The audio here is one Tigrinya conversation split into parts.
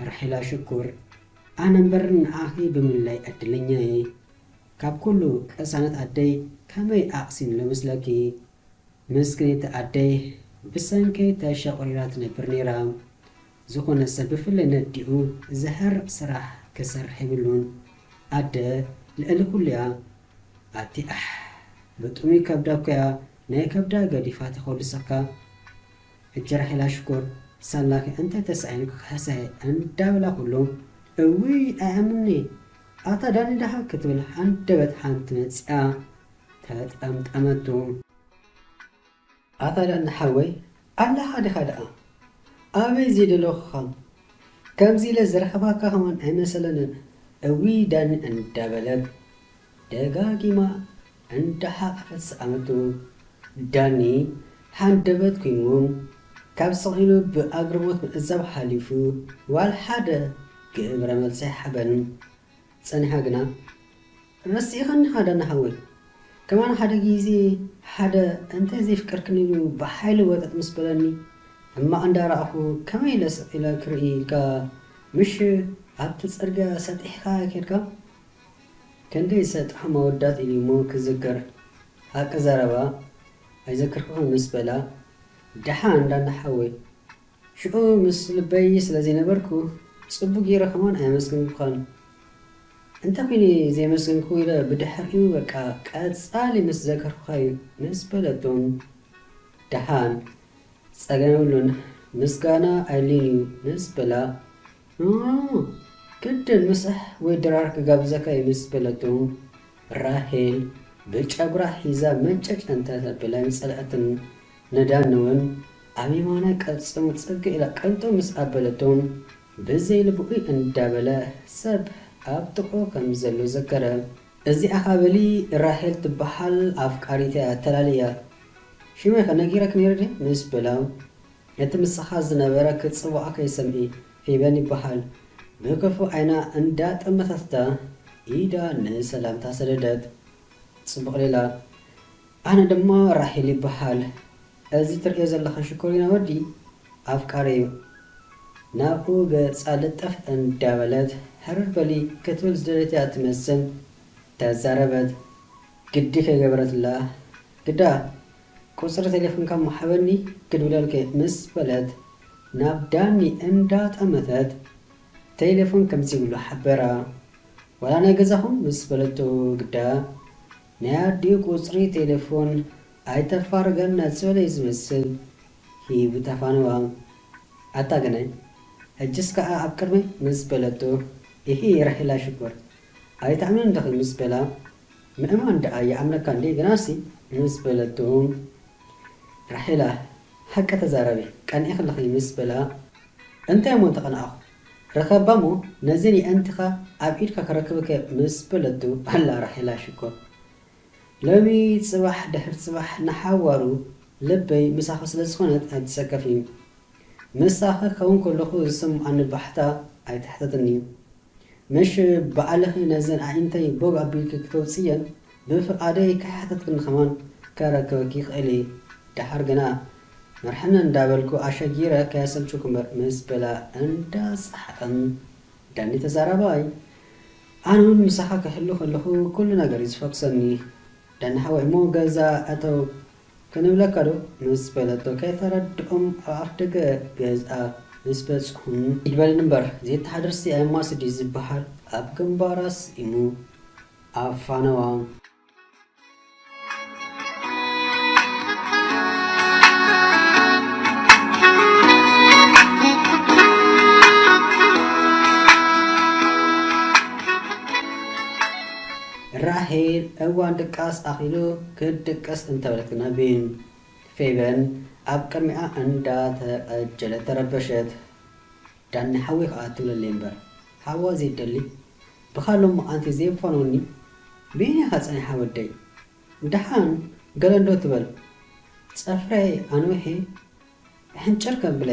ራሒላ ሽኩር፣ ኣነ እምበር ንዓኺ ብምልላይ ዕድለኛ እየ። ካብ ኩሉ ቅሳነት ኣደይ ከመይ ኣቕሲን ልመስለኪ? ምስክኒት ኣደይ ብሰንከይ ተሸቑሪራ ትነብር ነይራ። ዝኾነ ሰብ ብፍላይ ነዲኡ ዘህርቕ ስራሕ ክሰርሕ የብሉን። ኣደ ልዕሊ ኩሉ እያ። ኣቲ ኣሕ፣ ብጥሙይ ከብዳ እኮ እያ ናይ ከብዳ ገዲፋ ተኾልሰካ። ሕጂ ራሄላ ሽኮር ሳላኪ እንታይ ተሳኢኑ ክኸሕሰ እንዳበላ ኩሉ፣ እውይ ኣይኣምንኒ፣ ኣታ ዳኒ ደሓ ክትብል ሃንደበት ሓንቲ መጺኣ ተጠምጠመቱ። ኣታ ዳኒ ሓወይ ኣለኻ ዲኻ ደኣ? ኣበይ ዘይደለኹኻ? ከምዚ ኢለ ዝረኸባካ ከማን ኣይመሰለንን። እውይ ዳኒ እንዳበለት ደጋጊማ እንዳሓቐፈት ሰኣመቱ። ዳኒ ሃንደበት ኩንዎ ካብ ስቕ ኢሉ ብኣግራሞት ምዕዛብ ሓሊፉ ዋላ ሓደ ግብረ መልሲ ኣይሃበን። ጸኒሓ ግና ረሲእኻኒ ኢኻ ዳኒ ሓወይ። ከማን ሓደ ግዜ ሓደ እንተ ዘየፍቀርክኒ ኢሉ ብሓይሊ ወጠጥ ምስ በለኒ ሕማቕ እንዳረኣኹ ከመይ ኢለ ስቕ ኢለ ክርኢ ኢልካ ምሽ ኣብቲ ጽርግያ ሰጢሕካ ከድካ? ክንደይ ሰጣሕ መወዳት ኢሉ እሞ ክዝክር። ሓቂ ዘረባ ኣይዘክርኩን ምስ በላ ደሓን ዳኒ ሓወይ ሽዑ ምስ ልበይ ስለ ዘይነበርኩ ጽቡቕ ገይረ ከማን ኣየመስገንኩኻን። እንታይ ኮይነ ዘየመስገንኩ ኢለ ብድሕሪኡ በቃ ቀጻሊ ምስ ዘከርኩኻ'ዩ ምስ በለቶም ደሓን ጸገም የብሉን ምስጋና ኣየድልዮን እዩ ምስ በላ ግድን ምስሕ ወይ ድራር ክጋብዘካ እዩ ምስ በለቶም ራሄል ብጨጉራ ሒዛ መንጨጭ እንተ ተብለ ኣይምጸልአትን። ንዳኒ እውን ኣብ የማናይ ቅልጽሙ ጽግ ኢላ ቅንጥው ምስ ኣበለቶ ብዘይ ልብኡ እንዳበለ ሰብ ኣብ ጥቕኡ ከም ዘሎ ዘከረ። እዚኣ ኸኣ በሊ ራሄል ትበሃል ኣፍቃሪተይ እያ ተላልያ ሽመይ ከ ነጊረኪ ነይረ ድየ ምስ በላ እቲ ምሳኻ ዝነበረ ክጽውዓካ ይሰምዒ ፌበን ይበሃል ብክፉእ ዓይና እንዳጠመተታ ኢዳ ንሰላምታ ሰደደት። ጽቡቕ ሌላ። ኣነ ድማ ራሄል ይበሃል። እዚ ትርእዮ ዘለኻ ሽኮሪና ወዲ ኣፍቃረይ'ዩ። ናብኡ ገጻ ልጠፍ እንዳበለት ሕርር በሊ ክትብል ዝደለት'ያ ትመስል ተዛረበት። ግዲ ከይገበረትላ ግዳ ቁጽሪ ቴሌፎንካ እሞ ሃበኒ ክድውለልኪ ምስ በለት ናብ ዳኒ እንዳጠመተት ቴሌፎን ከም ዘይብሉ ሓበራ። ዋላ ናይ ገዛኹም ምስ በለቶ ግዳ ናይ ኣዲኡ ቁጽሪ ቴሌፎን ኣይተፋርገልና ዝበለ እዩ ዝመስል ሂቡ ተፋነዋ። ኣታ ግናይ ሕጅስ ከኣ ኣብ ቅድመይ ምስ በለቶ ኢሂ ራሄላ ሽኮር ኣይትኣምንን ዲኺ ምስ በላ ምእማን ደኣ ይኣምነካ እንዴ ግናሲ ምስ በለቶ ራሄላ ሓቂ ተዛረቢ ቀኒእኺ ኣለኺ ምስ በላ እንታይ እሞ እንተቐናኣኹ ርኸባ እሞ ነዘን የእንትኻ ኣብ ኢድካ ከረክበከ ምስ በለቱ ኣላ ራሄላ ሽኮር ሎሚ ጽባሕ ድሕሪ ጽባሕ ንሓዋሩ ልበይ ምሳኺ ስለ ዝኾነት ኣይትሰከፊ ምሳኺ ክኸውን ከለኹ ዝስምዓኒ ባሕታ ኣይትሕተትኒ ምሽ ባዕልኺ ነዘን ኣዒንተይ ቦግ ኣቢልኪ ክተውጽየን ብፍቓደይ ከይሓተትክኒ ከማን ከረክበኪ ይኽእል እየ። ደሓር ግና መርሐኒ እንዳበልኩ ኣሸጊረ ከየሰልችወኪ እምበር ምስ በላ እንዳሰሓቐን ዳኒ ተዛራባይ ኣነ እውን ምሳኻ ክህሉ ከለኹ ኩሉ ነገር እዩ ዝፈኩሰኒ። ዳኒ ሓወይ እሞ ገዛ እተው ክንብለካ ዶ? ምስ በለቶ ከይተረድኦም ኣብ ኣፍደገ ገዝኣ ምስ በጽሑ ኢድ በልኒ እምበር ዘይተሓደርሲ ኣይማስ ድዩ ዝበሃል ኣብ ግንባራ ስኢሙ ኣፋነዋ። ራሄል እዋን ድቃስ ኣኺሉ ክትድቅስ እንተበለት ግና ቢን ፌበን ኣብ ቅድሚኣ እንዳተቐጀለት ተረበሸት። ዳኒ ሓወይ ከኣ ትብለለይ እምበር ሓዋ ዘይደሊ ብኻ ሎሚ ኣንቲ ዘየፋንወኒ በየናይ ኢኻ ጸኒሓ ወደይ? ደሓን ገለ እንዶ ትበል ጸፍረይ ኣንዊሐ ሕንጭር ከብለ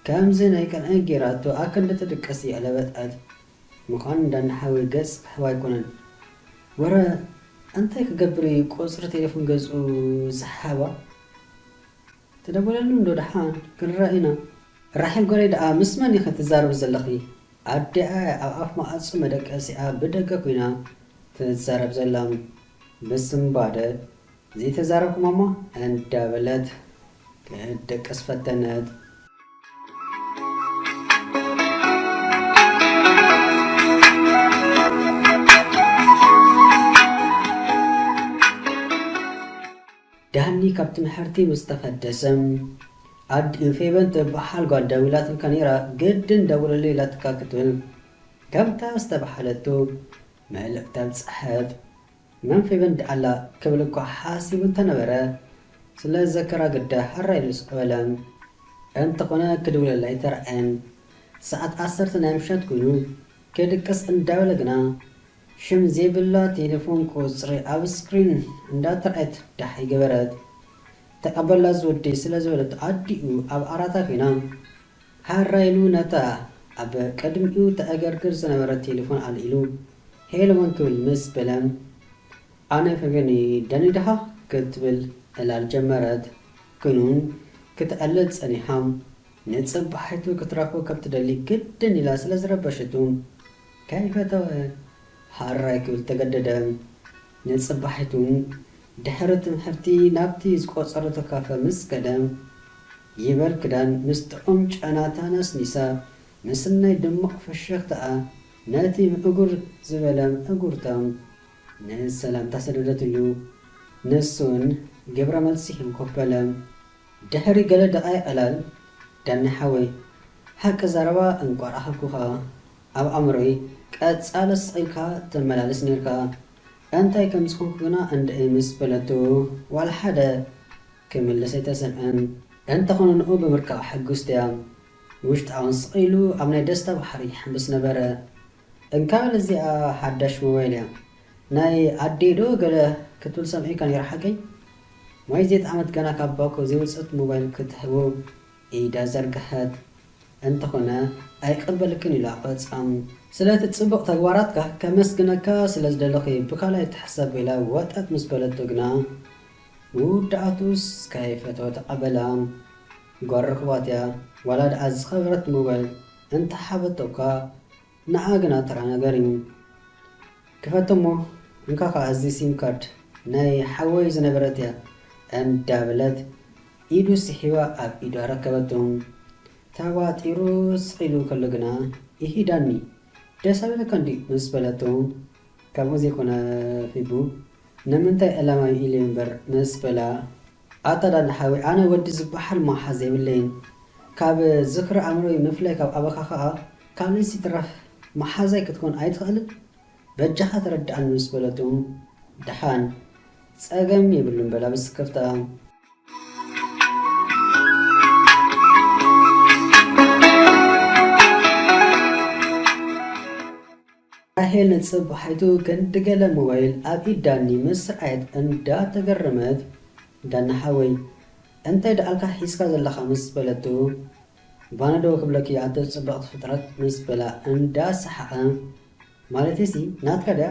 ከምዚ ናይ ቀንዐ ጌራቶ ኣክንዲ ትድቅስ የዕለበጥዐት ምዃን እንዳኒ ሓወይ ገጽ ክሕባ ኣይኮነን። ወረ እንታይ ክገብር እዩ ቁጽሪ ቴሌፎን ገጹ ዝሓባ? ተደወለሉ እንዶ ደሓን ክንረኣ ኢና። ራሄል ጓለይ ደኣ ምስ መን ኢኺ ትዛረቢ ዘለኺ? ኣዲኣ ኣብ ኣፍ ማዕጾ መደቀሲኣ ብደገ ኮይና ትዛረብ ዘላ። ብስንባደ ዘይተዛረብኩም እሞ እንዳበለት ክትደቅስ ፈተነት። ዳኒ ካብ ትምሕርቲ ምስ ተፈደሰ፣ ኣዲኡ ፌበን ትበሃል ጓል ደዊላትልካ ነይራ፣ ግድን ደውለለይ ኢላትካ ክትብል ከምታ ዝተባህለቱ መልእኽቲ ኣብጸሐት። መን ፌበን ደኣላ ክብል እኳ ሓሲቡ እንተነበረ፣ ስለ ዘከራ ግዳ ሕራይ ኢሉ ስቕ በለ። እንተኾነ ክድውለላ ኣይተራእየን። ሰዓት ዓሰርተ ናይ ምሸት ኮይኑ ክድቅስ እንዳበለ ግና ሽም ዘይብላ ቴሌፎን ቁጽሪ ኣብ ስክሪን እንዳተራእየት ዳሕ ይገበረት። ተቐበላ ዝወዲ ስለ ዝበለት ኣዲኡ ኣብ ዓራታ ኮይና ሃራ ኢሉ ነታ ኣብ ቅድሚኡ ተእገርግር ዝነበረት ቴሌፎን ኣልዒሉ ሄሎ መን ክብል ምስ በለ ኣነ ፈገኒ ደኒ ድኻ ክትብል ዕላል ጀመረት። ክንውን ክትዕልል ጸኒሓ። ንጽባሒቱ ክትረኽቦ ከም ትደሊ ግድን ኢላ ስለ ዝረበሸቱ ከይፈተወ ሃራይ ክብል ተገደደ። ንጽባሒቱ ድሕሪ ትምህርቲ ናብቲ ዝቆጸረቶ ካፈ ምስ ከደ ይበል ክዳን ምስ ጥዑም ጨናታ ነስኒሳ ምስናይ ድሙቕ ፍሽኽታኣ ነቲ ምእጉር ዝበለ ምእጉርታ ንሰላምታ ሰደደትሉ። ንሱን ግብረ መልሲ ሂቡ ኮፍ በለ። ድሕሪ ገለ ደቓይቕ ዕላል፣ ዳኒ ሓወይ፣ ሓቂ ዘረባ እንቋዕ ረኸብኩኻ። ኣብ ኣእምሮይ ቀጻሊ ስቕ ኢልካ ትመላለስ ኔርካ። እንታይ ከም ዝኾንኩ ግና እንድዒ ምስ በለቶ፣ ዋላ ሓደ ክምልስ ኣይተሰምዐን። እንተኾነ ንኡ ብምርካባ ሕጉስቲ እያ። ውሽጣ እውን ስቕ ኢሉ ኣብ ናይ ደስታ ባሕሪ ይሕምብስ ነበረ። እንካብል እዚኣ ሓዳሽ ሞባይል እያ። ናይ ኣዴ ዶ ገለ ክትብል ሰምዒካ ነይራ ሓቀይ? ማይ ዘይጠዓመት ገና ካብ ባኮ ዘይወፀት ሞባይል ክትህቦ ኢዳ ዘርግሐት። እንተኾነ ኣይቀበልክን ኢሉ ኣቆጻም። ስለቲ ጽቡቕ ተግባራትካ ከመስግነካ ስለ ዝደለኹ ብኻልኣይ ትሕሰብ ኢላ ወጠጥ ምስ በለቶ ግና መወዳእቱስ ከይፈተወ ተቐበላ። ጓል ርኹባት እያ። ዋላ ደኣ ዝኸበረት ሞባይል እንተሓበቶ እኳ ንዓ ግና ተራ ነገር እዩ። ክፈቶ እሞ እንካ ኸዓ እዚ ሲም ካርድ ናይ ሓወይ ዝነበረት እያ እንዳበለት ኢዱ ስሒባ ኣብ ኢዱ ኣረከበቶ። ተዋጢሩ ስቕ ኢሉ ከሎ ግና ይሂ ዳኒ ደስ ኣበለካ እንዲ ምስ በለቶ፣ ከምኡ ዘይኮነ ፊቡ ንምንታይ ዕላማ እዩ ኢሉ እምበር ምስ በላ ኣታ ዳኒ ሓወይ ኣነ ወዲ ዝበሃል መሓዛ የብለይን። ካብ ዝኽሪ ኣእምሮይ ምፍላይ ካብ ኣባኻ ኸኣ ካልእስ ይትረፍ መሓዛይ ክትኮን ኣይትኽእልን። በጃኻ ተረድኣኒ ምስ በለቱ ደሓን ጸገም የብሉን በላ ብስክፍታ። ራሄል ንጽባሒቱ ክንዲ ገለ ሞባይል ኣብ ኢድ ዳኒ ምስ ረኣየት እንዳተገረመት፣ ዳኒ ሓወይ እንታይ ደኣልካ ሒዝካ ዘለኻ? ምስ በለቱ፣ ባነዶ ክብለኪ ኣቲ ጽብቕቲ ፍጥረት ምስ በላ እንዳሰሓቐ፣ ማለተይሲ ናትካ ድያ?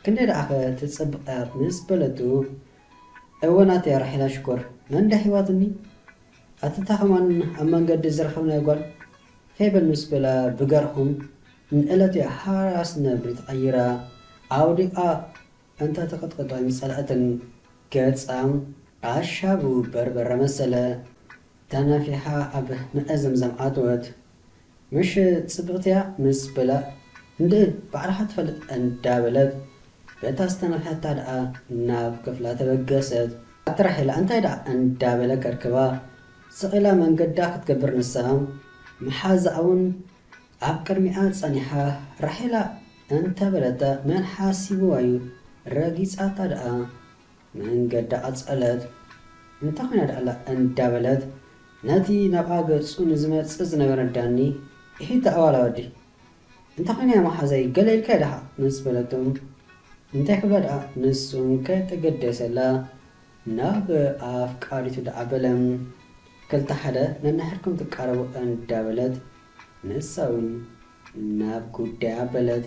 ክንደይ ደኣኸ ትጽብቕ እያ? ምስ በለቱ፣ እወ ናተይ ራሄላ ሽኮር፣ መን ድያ ሒባትኒ? ኣቲ እታ ኸማን ኣብ መንገዲ ዝረኸብናያ ጓል ፌበን ምስ በላ ብገርሁም ንእለቱ ሓራስ ነብሪ ተቐይራ ኣውዲቓ እንተ ተቐጥቅጦ ኣይምጸልኣትን። ገጻ ኣሻቡ በርበረ መሰለ። ተነፊሓ ኣብ መኣዘምዘም ኣተወት። ምሽ ጽብቕቲ እያ ምስ በላ እንድዒ ባዕልኻ ትፈልጥ እንዳበለት በታ ዝተነፍሐታ ደኣ ናብ ክፍላ ተበገሰት። ኣቲ ራሄላ እንታይ ደኣ እንዳበለ ከርክባ ስቕ ኢላ መንገዳ ክትገብር ንሳ መሓዛኣ እውን ኣብ ቅድሚኣ ጸኒሓ ራሄላ እንተበለታ መን ሓሲብዋ እዩ ረጊጻታ ደኣ መንገዳ ቀጸለት። እንታይ ኮይና ደኣላ እንዳበለት ነቲ ናብኣ ገጹ ንዝመጽእ ዝነበረ ዳኒ ኢሂ ኣዋላ ወዲ እንታይ ኮይና እያ መሓዛይ ገለ ኢልካያ ደኣ ምስ በለቶ እንታይ ክብላ ደኣ ንሱ ከይተገደሰላ ናብ ኣፍቃሪቱ ደኣ በለ። ክልተ ሓደ ነንሕድኩም ትቃረቡ እንዳበለት ንሳ እውን ናብ ጉዳያ በለት።